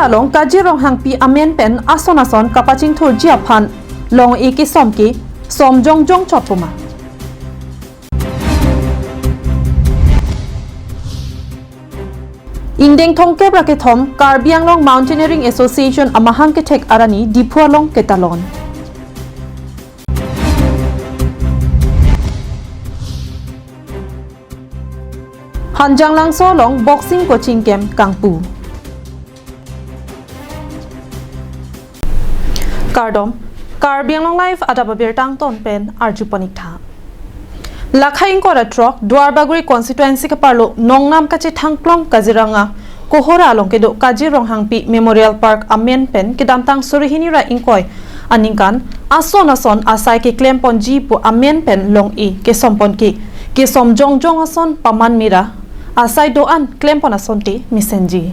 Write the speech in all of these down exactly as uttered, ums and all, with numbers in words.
along Kaji Ronghangpi amen pen ason ason kapachingthurji aphan long-e kesom ke som jongjong chotpo ma. Ingdeng thomkep ra kethom Karbi Anglong Mountaineering Association amahang kethek arni Diphu along ketalon. Hanjanglangso along boxing coaching camp kangpu. Kardom, Karbi Anglong Live adap abirta angton pen arju pon-ik tha. Lakhai ingkoi ra throk Duarbagori constituency keparlo Nongnam kachethangklong Kaziranga Kohora along kedo Kaji Ronghangpi Memorial Park amen pen kedamtang suri hini ra ingkoi aningkan ason ason asai keklem ponji pu amen pen long-e kesom pon ke kesom jongjong ason paman mera asai do-an klem pon asonte mesenji.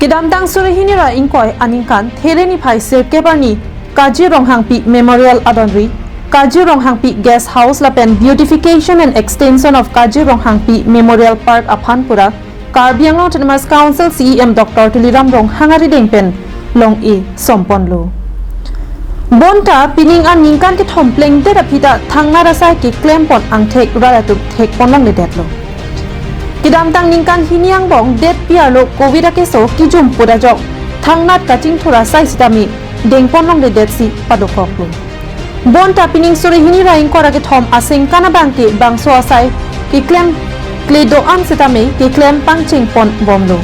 Kedamtang suri hini ra ingkoi aningkan There niphai sirkep arni Kaji Ronghangpi Memorial adonri, Kaji Ronghangpi Guest House lapen Beautification and Extension of Kaji Ronghangpi Memorial Park aphan pura Karbi Anglong Autonomous Council C E M Doctor Tuliram Ronghang arideng pen long-e som ponlo. Bonta pining aningkan kethom plengdet aphi ta thangnat asai keklem pon angthek rat atum thek pon longledetlo. Kedamtang ningkan hini angbong det pi arlo Covid akeso kejum put ajok thangnat kachingthur asai sitame deng pon longledetsi padokoklo. Bonta pining suri hini ra ingkoi ra kethom asengkan abangke bangso asai keklem kle do-an sitame keklem pangcheng pon bomlo.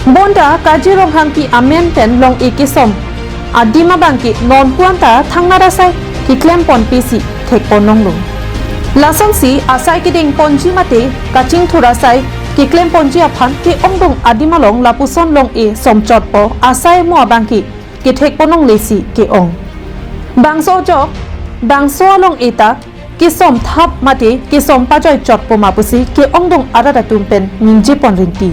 Bonta Kaji Ronghangpi amen pen long-e kesom adim abangke non puan ta thangnat asai keklem ponpisi thek pon longlo. Lasonsi asai kedeng ponji mate kachingthur asai keklem ponji aphan ke-ongdung adim along lapuson long-e som chotpo asai mo abangke kethek pon longlesi ke-ong. Bangso ajok, bangso along-e ta kesom thap mate kesom pajoi chotpo ma pusi ke-ongdung arat atum pen ningje pon rinti.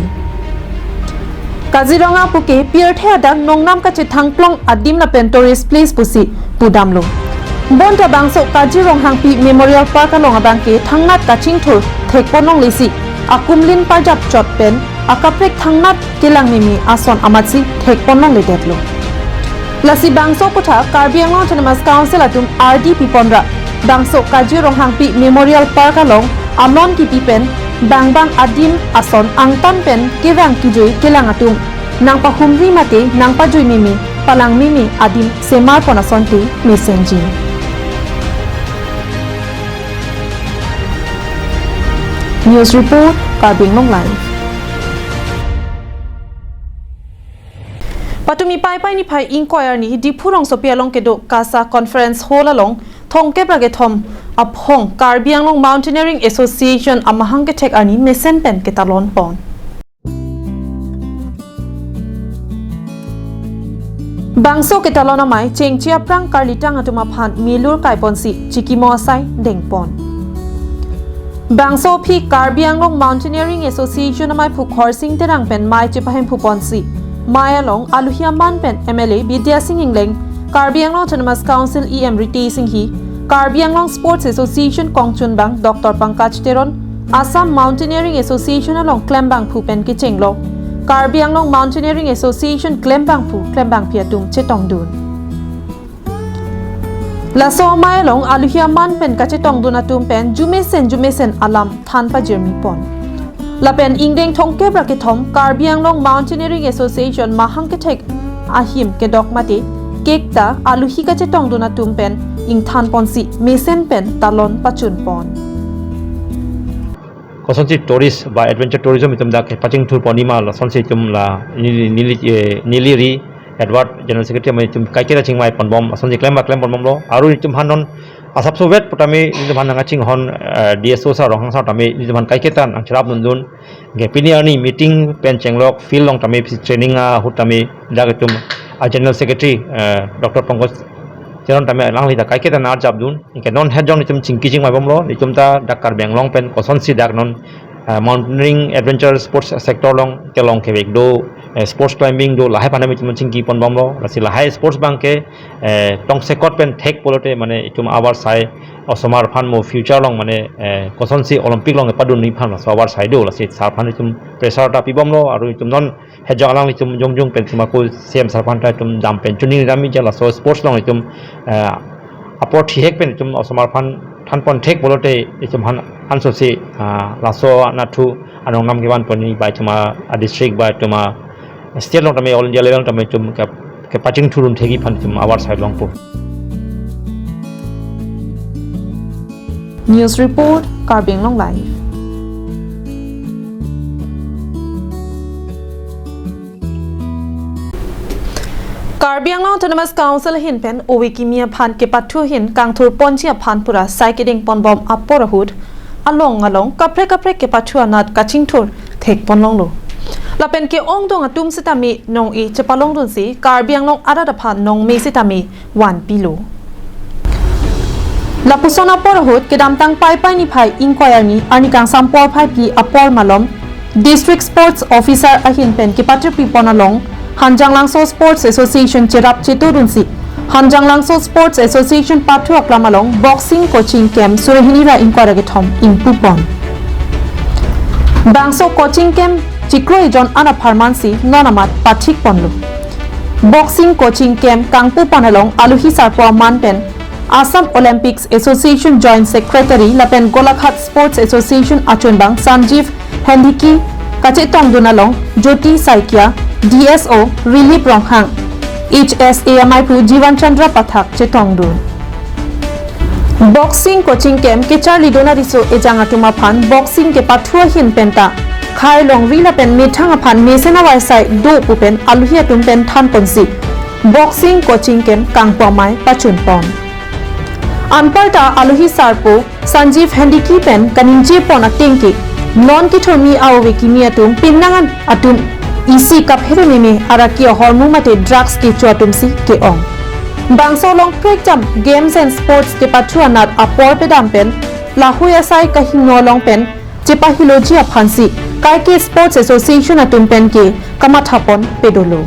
Kaziranga puke pirthe adang Nongnam kachethangklong adim lapen tourist place pusi pudamlo. Bonta bangso Kaji Ronghangpi Memorial Park along abangke thangnat kachingthur thek pon longlesi akumlin parjap chot pen akaprek thangnat kelang mimi ason amatsi thek pon longledetlo. Lasi bangso kutha Karbi Anglong Autonomous Council atum ardi pi pon ra bangso Kaji Ronghangpi Memorial Park along anon kipi pen bangbang adim ason angtan pen kevang kejui kelang atum nangpahumri mate nangpajui mimi palang mimi adim semar pon asonte mesenji. News report, Karbi Anglong Live. Patumi Paipai niphai ingkoi arni Diphu rongsopi along kedo KASA Conference Hall along thomkep ra kethom aphong Karbi Anglong Mountaineering Association amahang kethek arni mesen pen ketalon pon. Bangso ketalon amei chengchi aphrang karlitang atum aphan milur kai ponsi chikimo asai deng pon. Bangso aphi Karbi Anglong Mountaineering Association amei phu Khorsing Terang pen mei chepahem phu ponsi mei along aluhi aman pen M L A Bidya Sing Engleng, Karbi Anglong Autonomous Council E M Ritesh Enghi, Karbi Anglong Sports Association kongchunbang Doctor Pankaj Teron, Assam Mountaineering Association along klembangphu pen kechenglo Karbi Anglong Mountaineering Association klembangphu klembangpi atum chetongdun. Laso amei along aluhi aman pen kachetongdun atum pen jumesen jumesen alam than pajirmi pon. Lapen ingdeng thomkep ra kethom Karbi Anglong Mountaineering Association mahang kethek ahim kedok mate kek ta aluhi kachetongdun atum pen ingthan ponsi mesen pen talon pachun pon. Kosonsi tourist ba adventure tourism itum dak pachingthur ponji ma lasonsi itum la neli neli eh, neli ri Edward General Secretary amei itum kaiketa chingvai ponbom lasonsi klem ba klem ponbomlo aru itum han non asapso vet putame itum han nangkachinghon eh, D S O sir Ronghang sir tame itum han kaiketa nangcherap dundun. Ke pini arni meeting pen chenglok field along tame pisi training ahut tame dak itum a General Secretary eh, Doctor Pankaj Teron tame alangli ta kaiketa nangarjapdun. Ke non het jong itum chingki chingvai bomlo itum ta dak Karbi Anglong pen kosonsi dak non eh, mountaineering adventure sports sector along kelong kevek do eh, sports climbing do lahai aphan tame itum chingki ponbomlo lasi lahai sports abangke eh, tongsekot pen thek pulote mane itum abar sai osomar aphan mo future along mane, eh, kosonsi Olympic along kepadun aphan laso award sai do, lasi sar aphan itum pressure ta pibomlo, aru itum non hejok alanglitum jongjong pen itum ako C M sar aphan ta itum dam pen chuning dam ija laso sports along itum, eh, apor thihek pen itum osomar aphan thanpon thek pulote itum aphan ansose, ah, laso anathu anong nam kevan poni ba itum a, a district ba itum a state along tame all India level tame itum ke, kepachingthurdun thekji aphan itum award sai longpo. News report, Karbi Anglong Live. Karbi Anglong Autonomous Council ahin pen ove kimi aphan kepathu ahin kangthurponji aphan pura sai kedengponbom apor ahut along along kaprek kaprek kepathu anat kachingthur thekponlonglo. Lapen ke-ongdung atum sitame nong-e chepalongdunsi Karbi Anglong arat aphan nongme sitame vanpilo. Lapuson apor ahut kedamtang Paipai niphai ingkoi arni arni kangsam porphai pi apor malom District Sports Officer ahin pen kepathu pipon along Hanjanglangso Sports Association cherap chetodunsi Hanjanglangso Sports Association pathu aklam along boxing coaching camp Surahini ra ingkoi ra kethom ingpupon. Bangso coaching camp chiklo ejon an apharmansi non amat pathikponlo. Boxing coaching camp kangpupon along alohi sarpo aman pen Assam Olympics Association Joint Secretary lapen Golaghat Sports Association achunbang Sanjeev Handiki kachetongdun along Jyoti Saikia, D S O Rilip Ronghang, H S A amaiphu Jivan Chandra Pathak chetongdun. Boxing coaching camp kecharlidun ariso ejang atum aphan boxing kepathu ahin penta khei longri lapen methang aphan mesen avarsai do pu pen alohi atum pen thanponsi boxing coaching camp kangpu amei pachunpon. Anparta alohi sarpo Sanjeev Handiki pen kaningjepon atengke non kethurmi a-ove kimi atum pinnang an atum isi kaphere meme araki ahormu mate drugs kecho atumsi ke-ong. Bangso along prekjam games and sports kepathu anat apor pedam pen lahei asai kahingno along pen chepahiloji aphansi kaike Sports Association atum pen ke kamathapon pedolo.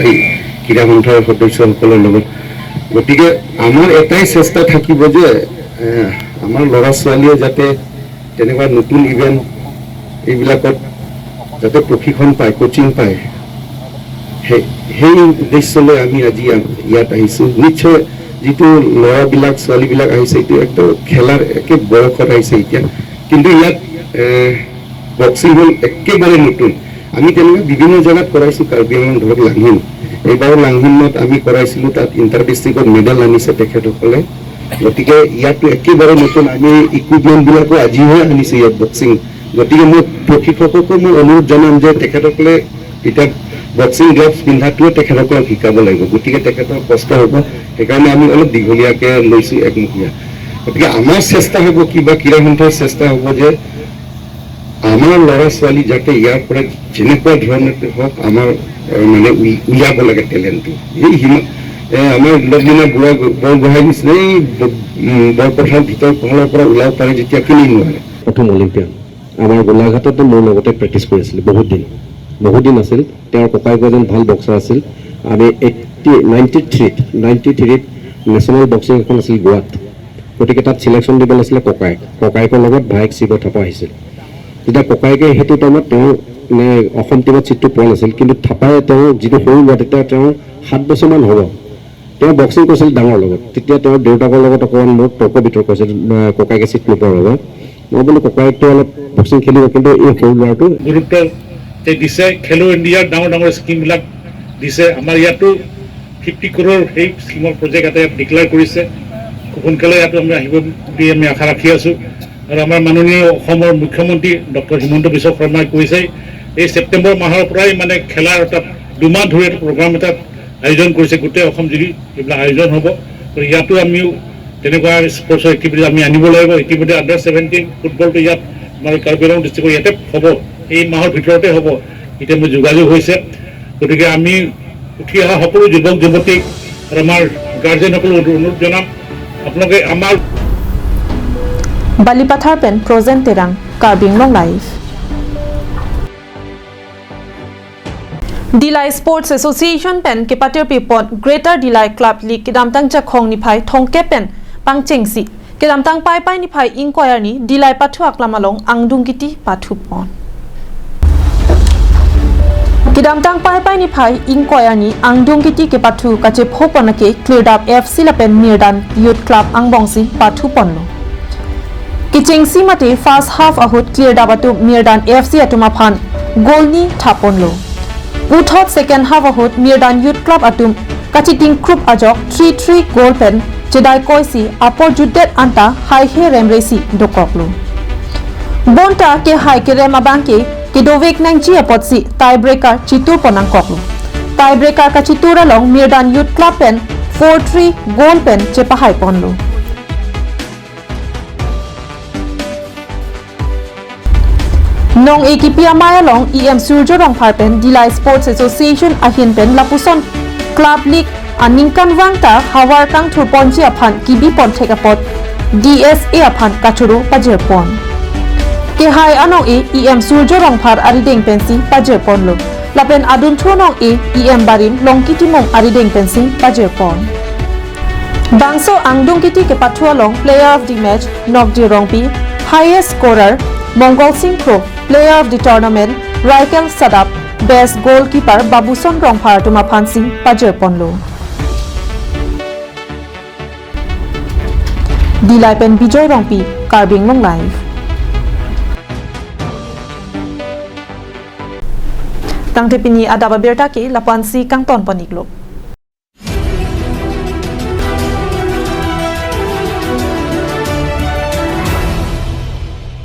এই ক্ৰীড়া সন্থাৰ সদস্যসকলৰ লগত। গতিকে আমাৰ এটাই চেষ্টা থাকিব যে, এ, আমাৰ ল'ৰা ছোৱালীয়ে যাতে তেনেকুৱা নতুন ইভেণ্ট এইবিলাকত যাতে প্ৰশিক্ষণ পায়, কোচিং পায়, সেই, সেই উদ্দেশ্য লৈ আমি আজি ইয়াত আহিছোঁ। নিশ্চয় যিটো ল'ৰাবিলাক, ছোৱালীবিলাক আহিছে, এইটো একদম খেলাৰ একে বয়সত আহিছে এতিয়া, কিন্তু ইয়াত, এ, বক্সিং হ'ল একেবাৰে নতুন। আমি তেনেকুৱা বিভিন্ন জেগাত কৰাইছোঁ, কাৰ্বি আংলং ধৰক লাংহিন, এইবাৰ লাংহিনত আমি কৰাইছিলোঁ, তাত ইণ্টাৰ ডিষ্ট্ৰিক্টত মেডেল আনিছে তেখেতসকলে। গতিকে ইয়াতো একেবাৰে নতুন, আমি ইকুইপমেণ্টবিলাকো আজিহে আনিছোঁ ইয়াত বক্সিং। গতিকে মই প্ৰশিক্ষককো মই অনুৰোধ জনাম যে তেখেতসকলে এতিয়া বক্সিং গ্লাভছ পিন্ধাটোৱে তেখেতসকলক শিকাব লাগিব, গতিকে তেখেতৰ কষ্ট হ'ব। সেইকাৰণে আমি অলপ দীঘলীয়াকৈ লৈছোঁ, একমহীয়া। গতিকে আমাৰ চেষ্টা হ'ব, কিবা ক্ৰীড়া সন্থাৰ চেষ্টা হ'ব যে আমাৰ ল'ৰা ছোৱালী যাতে ইয়াৰ পৰা যেনেকুৱা ধৰণে হওক, আমাৰ, এ, মানে উল-, উলিয়াব লাগে টেলেণ্টটো। এই হিমা-, এ, আমাৰ লগ্নিনা বুঢ়া গ-, বৰগোহাঁই নিচিনা এই ব-, উম, বৰপথাৰ ভিতৰ কোণৰ পৰা ওলাব পাৰে যেতিয়া, কেলেই নোৱাৰে? প্ৰথম অলিম্পিয়ান। আমাৰ গোলাঘাটতে মোৰ লগতে প্ৰেক্টিছ কৰি আছিলে বহুত দিন, বহুত দিন আছিল। তেওঁৰ ককাইকো এজন ভাল বক্সাৰ আছিল। আমি এইটি, নাইণ্টি থ্ৰীত, নাইণ্টি থ্ৰীত নেশ্যনেল বক্সিং এখন আছিল গোৱাত, গতিকে তাত ছিলেকশ্যন দিব লাগিছিলে ককায়েক। ককায়েকৰ লগত ভায়েক শিৱ থাপা আহিছিল। তেতিয়া ককায়েকে সেইটো টাইমত তেওঁ, মানে, অসম টীমত ছিটটো পোৱা নাছিল, কিন্তু থাপাই তেওঁ যিটো সৰু ল'ৰা, তেতিয়া তেওঁ সাত বছৰমান হ'ব, তেওঁ বক্সিং কৰিছিল ডাঙৰ লগত। তেতিয়া তেওঁৰ দেউতাকৰ লগত অকণমান মোৰ তৰ্ক বিতৰ্ক হৈছিল, আহ, ককায়েকে ছিট নোপোৱাৰ বাবে। মই বোলো, "ককায়েকটো অলপ বক্সিং খেলিব, কিন্তু এই সৰু ল'ৰাটো।" গুৰুত্ব যে দিছে, খেলো ইণ্ডিয়াৰ ডাঙৰ ডাঙৰ স্কিমবিলাক দিছে। আমাৰ ইয়াতো ফিফটি ক্ৰ'ৰ সেই স্কিমৰ প্ৰজেক্ট এটা ইয়াত ডিক্লেয়াৰ কৰিছে। খুব সোনকালে ইয়াতো আমি আহিব বুলি আমি আশা ৰাখি আছোঁ। আৰু আমাৰ মাননীয় অসমৰ মুখ্যমন্ত্ৰী ডক্টৰ হিমন্ত বিশ্ব শৰ্মাই কৈছে, এই ছেপ্টেম্বৰ মাহৰ পৰাই মানে খেলাৰ এটা দুমাহ ধৰি এটা প্ৰগ্ৰাম এটা আয়োজন কৰিছে, গোটেই অসম জুৰি এইবিলাক আয়োজন হ'ব। গতিকে ইয়াতো আমিও তেনেকুৱা স্পৰ্টছৰ এক্টিভিটিজ আমি আনিব লাগিব। ইতিমধ্যে আণ্ডাৰ ছেভেণ্টিন ফুটবলটো ইয়াত আমাৰ কাৰ্বি আংলং ডিষ্ট্ৰিক্টৰ ইয়াতে হ'ব, এই মাহৰ ভিতৰতে হ'ব, ইতিমধ্যে যোগাযোগ হৈছে। গতিকে আমি উঠি অহা সকলো যুৱক যুৱতীক আৰু আমাৰ গাৰ্জেনসকলক অনু-, অনুৰোধ জনাম, আপোনালোকে আমাৰ বালিপাথাৰ পেন প্ৰজেন তেৰাং, Karbi Anglong live. Dillai Sports Association pen kepatirpi pon Greater Dillai Club League kedamtang Jakhong niphai thomkep pen pangchengsi kedamtang Paipai niphai ingkoi arni Dillai pathu aklam along angdung kiti pathu pon. Kedamtang Paipai niphai ingkoi arni angdung kiti kepathu kachepho pon ake Klirdap F C lapen Mirdan Youth Club angbongsi pathu ponlo. Kechengsi mate first half ahut Klirdap atum Mirdan F C atum aphan goal ni thap ponlo. Puthot second half ahut Mirdan Youth Club atum kachiting krup ajok three three goal pen chedai koisi apor jutdet anta haihe remresi dokoklo. Bonta kehai kerem abangke kedovek nangji apotsi tiebreaker chitur pon nangkoklo. Tiebreaker kachitur along Mirdan Youth Club pen four three goal pen chepahai ponlo. Nong-e kipi amei along E M Surjo Rongphar pen Dillai Sports Association ahin pen lapuson Club League aningkanvang ta havar kangthur ponji aphan kibi pon thek apot D S A aphan kachoro pajir pon. Kehai anong-e E M Surjo Rongphar arideng pensi pajir ponlo. Lapen adunthu anong-e E M barim Longki Timung arideng pensi pajir pon. Bangso angdung kiti kepathu along Player of the Match Nokdi Rongpi, Highest Scorer Mongol Sing Kro, Player of the Tournament Raikel Sadap, Best Goalkeeper Babuson Rongphar atum aphansi pajir ponlo. Dillai pen Bijoy Rongpi, Karbi Anglong Live. Tangte pini adap abirta ke lapu-ansi kangton pon-iklo.